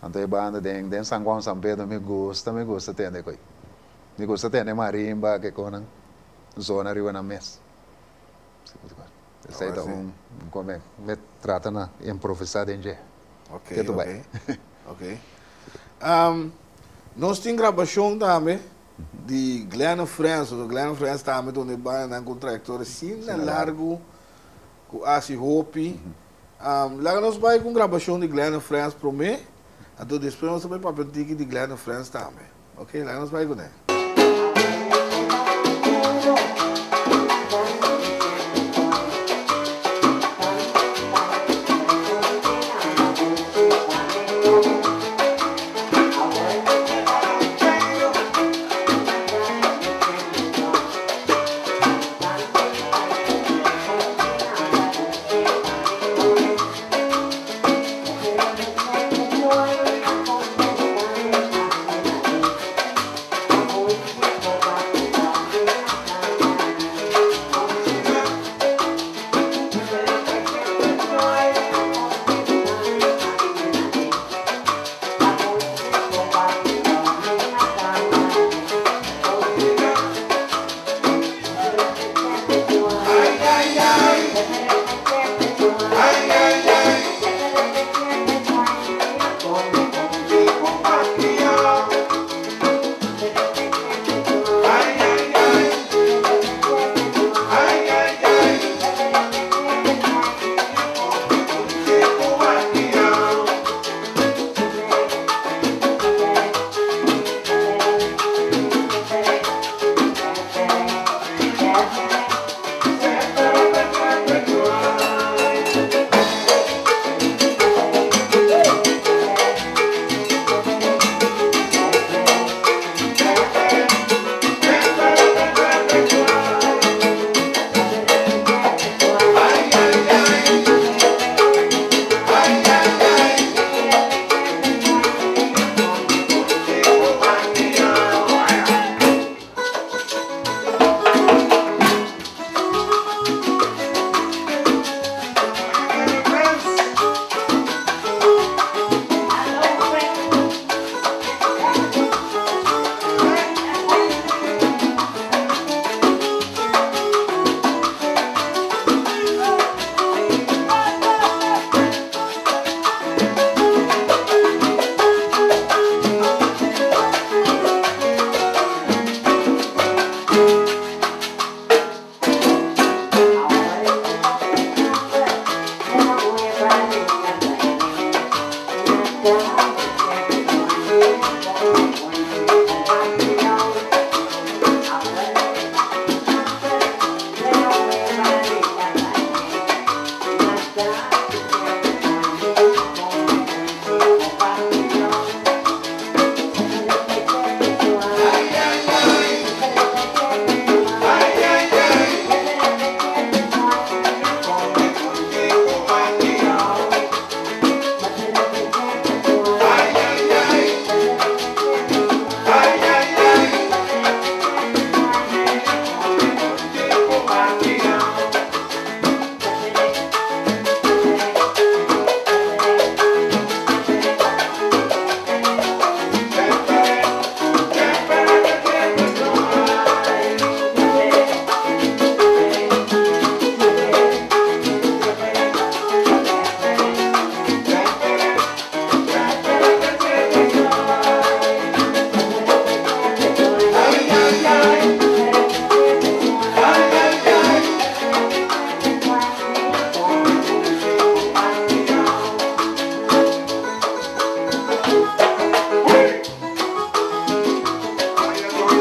Anto e banda den den San Juan, San Pedro mi gusta, mi gusta tende koe. Mi gusta tende marimba ke konan. Zona riba nan mes. Esei ta un come me trata na improvisa den dje. Ok, Ke tu bai. ok. Nos tin grabacion tambe di Glenn Frans. Pasobra Glenn Frans tambe ta un e bandanan cu un trayectoria asina largo cu haci hopi. Laga nos bai cu un grabacion di Glenn Frans prome, anto despues nos ta bai papia un tiki di Glenn Frans tambe. Ok, laga nos bai kuné.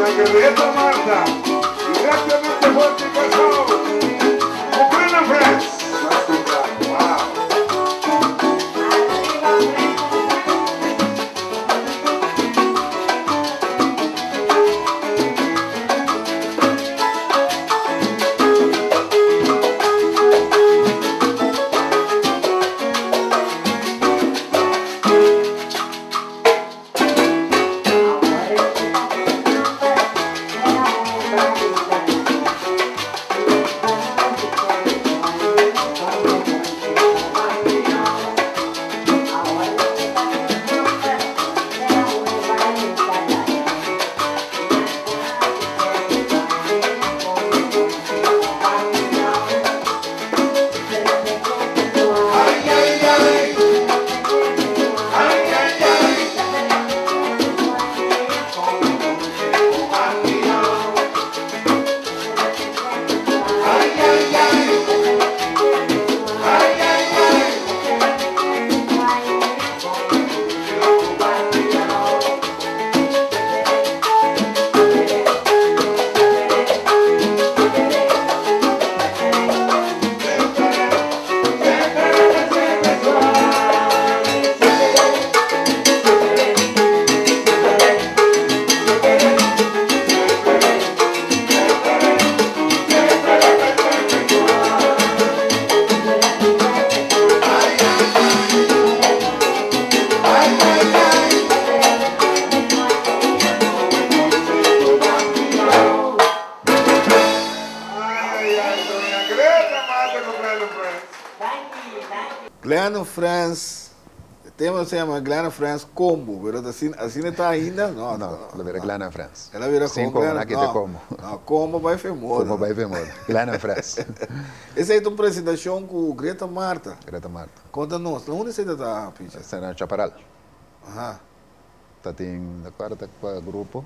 Doña Greta Marta, directamente for di Kòrsou, ku Glenn and Friends. Wow! Glenn and Friends, e tema se yama Glenn and Friends Combo, pero ta asina, asina ta ainda? No, no, el a bira Glenn and Friends. El a bira Sin con combo, Glenn, na kita no, combo. No, combo bai fe moda. Combo bai fe moda. Glenn and Friends. Esei ta un presentacion cu Greta Marta. Greta Marta. Conta nos, na unda esei ta ta, Picha? Esei na Chaparral. Aha. Ta tin, ta cuerda ta cua grupo,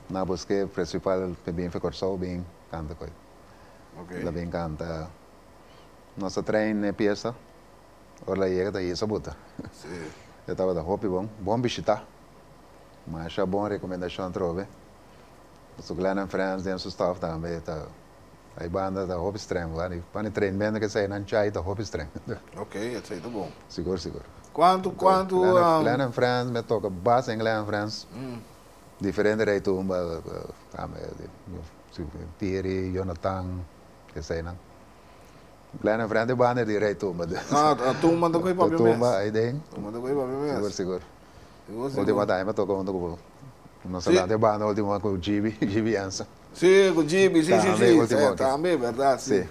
na busque principal pe bin fe Corsou bin canta coy. Ok. La bin canta. Nos ta train e pieza, ora la yega ta hisa buta. Sí. E tabata hopi bon, bon bishita. Masha bon recomendacion atrobe. Paso Glenn and Friends den su staff tambe ta, ay banda ta hopi streng, bani train banda kesey nan chai ta hopi streng. Ok, esey ta bon. Sigur, sigur. Cuanto, cuanto. Glenn and Friends, mi a toca bas en Glenn and Friends. Diferente rey tumba, tambe, Tiri, Jonathan, eseynan. Glenn and Friends e banda di rey tumba. Ah, a tumba ta koe papia mes. Tumba ahí den. Tumba ta koe papia mes. Sigur, sigur. Sigur, sigur. Ultimo time a toca hunto cu nos a lanta e banda ultimo cu Gibi, Gibi Jansen. Si, cu Gibi, si, si, si. Ultimo. Tambe, berdad, si. Si.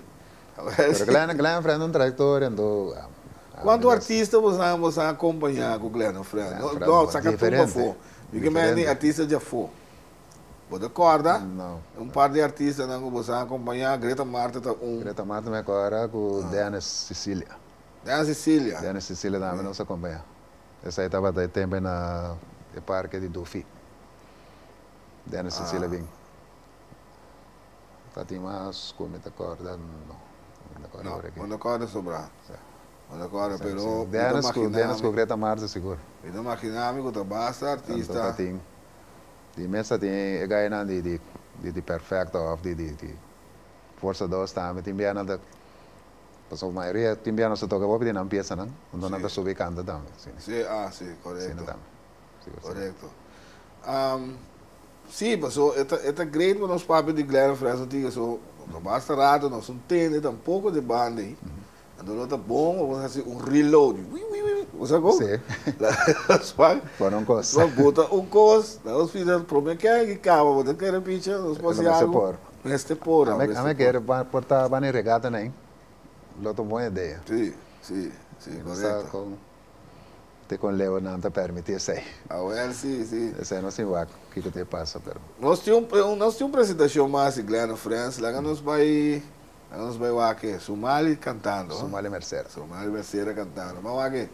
Pero Glenn, Glenn and Friends un trayectoria anto. Cuanto artista bo sa, bo sa acompaña cu Glenn and Friends? No, no, saca tumba afo. Mi ke mende artista di afo. Bo ta corda? No. Un par di artistanan cu bo sa acompaña, Greta Marta ta un. Greta Marta mi a corda cu Dennis Cecilia. Dennis Cecilia. Dennis Cecilia tambe nos a acompaña. Esai tabata e tempo na e parke di Dufi. Dennis Cecilia bin. Ta tin mas cu mi ta corda? No. Mi ta corda No, bo no corda sobra. Si. Bo no corda, pero mi ta Dennis cu, imagina Dennis mi. cu Greta Marta sigur. Mi ta imagina mi cu ta basta artista. Anto ta tin. Di mes ta tin e gainan di di di Perfecto of di di di Forza Dos tambe tin bia nan ta pasobra mayoria tin bia nos ta toca hopi di nan piesanan enton nan ta subi canta tambe si. Si ah si corecto. Asina tambe sigur si. Corecto. Si paso e ta e ta great pa nos papia di Glenn Fresno tin so no basta rato nos no tende tampoco di banda ei. Anto lo ta bon pa bo hasi un reload. Wi wi wi. Bo sa kon? Sí. Span. Pone un kos. Bo bota un kos, na nos pida prome kèn ki kaba bo ta kere picha, nos por hasi Mester algu. por. Mester por, Ame mester ame por. kere por ta bani regata nei, lo ta un bon idea. Sí, sí, sí, Mi no sa korekto. kon te kon leu nan ta permiti esei. Awel, sí, sí. Esei no sin wak kiko ta e pasa, pero. Nos tin un nos tin un presentashon mas di Glenn Frens, laga nos bai Laga nos bai wak e Sumali cantando. Sumali Mercera. Sumali Mercera cantando. Ban wak e.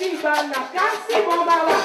biba na kas di bo mama.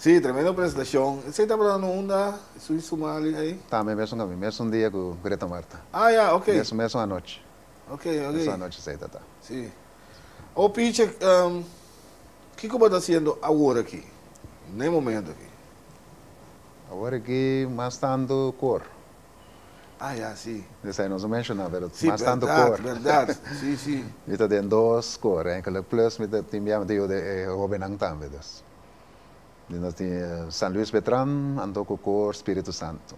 Sí, tremendo presentacion. Esey tabata na unda su Sumali ahí? Tambe mesun caminda, mesun dia cu Greta Marta. Ah ya, ok. Mesun, mesun anochi. Ok, ok. Mesun anochi esey ta ta. Sí. Oh Piche, kico bo ta haciendo awor aki, na e momento aki? Awor aki mas tanto cor. Ah ya, si. Esei nos a menshoná, pero mas tantu kor. Si, bèrdat, bèrdat. Si, si. Mi ta den dos kor, enkele plus mi ta tin bia mi ta yuda e hóbennan tambe dus. Di nos tin San Luis Betran anto ku kor Spiritu Santo.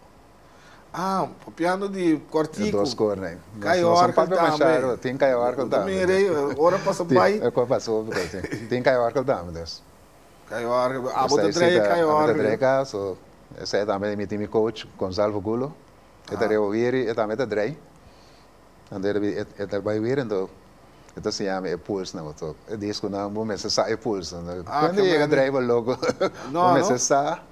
Ah, papiando di kòrtiku. E dos kornan. Kai òrgel tambe. Tin kai òrgel tambe. Bo ta mira ei, ora pasa bai. Ora pasa hopi kos, si. Tin kai òrgel tambe dus. Kai òrgel, abo ta drei kai òrgel. Abo ta drei ka, so esei tambe mi tin mi coach Gonzalvo Gulo, e ta riba wiri, e tambe ta drei. Anto e ta bai wiri anto e ta siña mi e pulsnan bo. E disconan bo mester sa e pulsnan. Cuando yega drei bo loco, bo mester sa,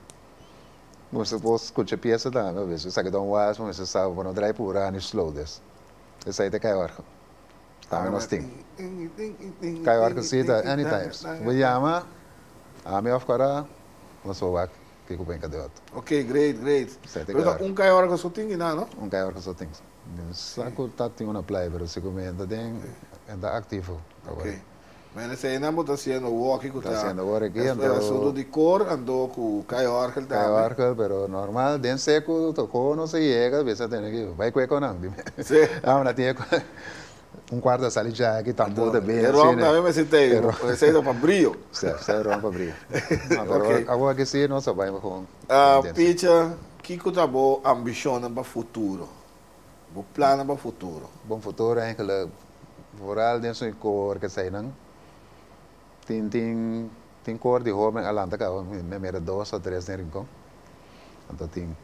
bo mester por scucha pieza tambe, bo sa ki ta un wals, bo mester sa bo no drei pura ni slow des. Esei ta kai òrgel. Tambe nos tin. Kai ora ku si ta anytime. Bo yama ami of kora nos por wak kiko bo enka di otro. Ok, great, great. Pero ta un kai ora ku so tin kinan, no? Un kai ora ku so tin. Sa ku ta tin una playa pero si ku mi ta den e ta aktivo awor. Ok. Men eseinan bo ta hasiendo woki ku ta. Ta hasiendo woki anto. E asuntu di kor anto ku kai orgel tambe. Kai orgel pero normal den seku toko no se yega bisa tene ki bai kue konan. Si. Ahora tin e un cuarto a sali djaki tambor ta bini E rom tambe mester tei esei ta pa brio. Si esei rom pa brio. Pero awor aki si nos a bai con. Picha kiko ta bo ambishonnan pa futuro? Bo plannan pa futuro? Bon futuro eigenlijk vooral den su koor keseinan tin tin tin koor di hoben a lanta kaba mi mira dos o tres den Rincon anto tin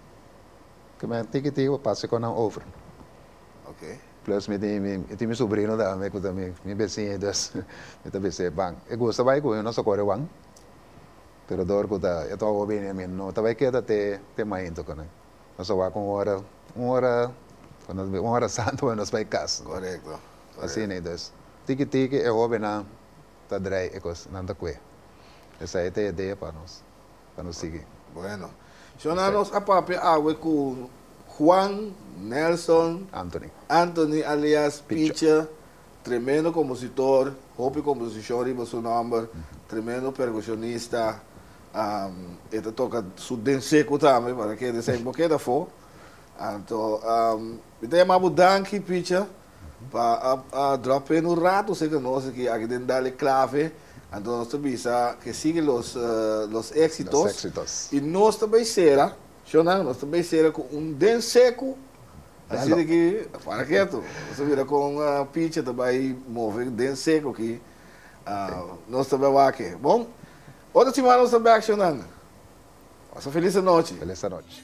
ke men tiki tiki bo pasa kon nan over. Okay. Plus mi tin mi tin mi sobrino tambe ku ta mi mi besiña dus mi ta bis'é ban e gusta bai ku mi nos a kore wan pero dor ku ta e ta hoben mi no ta bai keda te te mainta ku nan. Nos a wak un ora, un ora, cuando un ora santo nos bai cas. Correcto. Asina y dus, tiki tiki e hobennan ta drei e cos, nan ta cue. Esai ta e idea pa nos, pa nos sigui. Bueno. Shona nos a papia awe cu. Juan Nelson Anthony. Anthony alias Picha, tremendo kompositor, hopi komposishon riba su nòmber, tremendo perkushonista, e ta toka su den seku tambe, para kende sa bo keda afó. Anto mi ta yama bo danki Picha pa a drop in un rato serka nos aki, aki den Dale Clave, anto nos ta bisa ke sigui los los éxitos. Los éxitos. I nos ta bay sera. Shownan, nos ta bay sera cu un den seco, asina ki, para keto, nos ta mira con picha ta bay move den seco aki, nos ta bay wak. Bon, otro siman nos ta bek shownan. Pasa felis anochi. Felis anochi.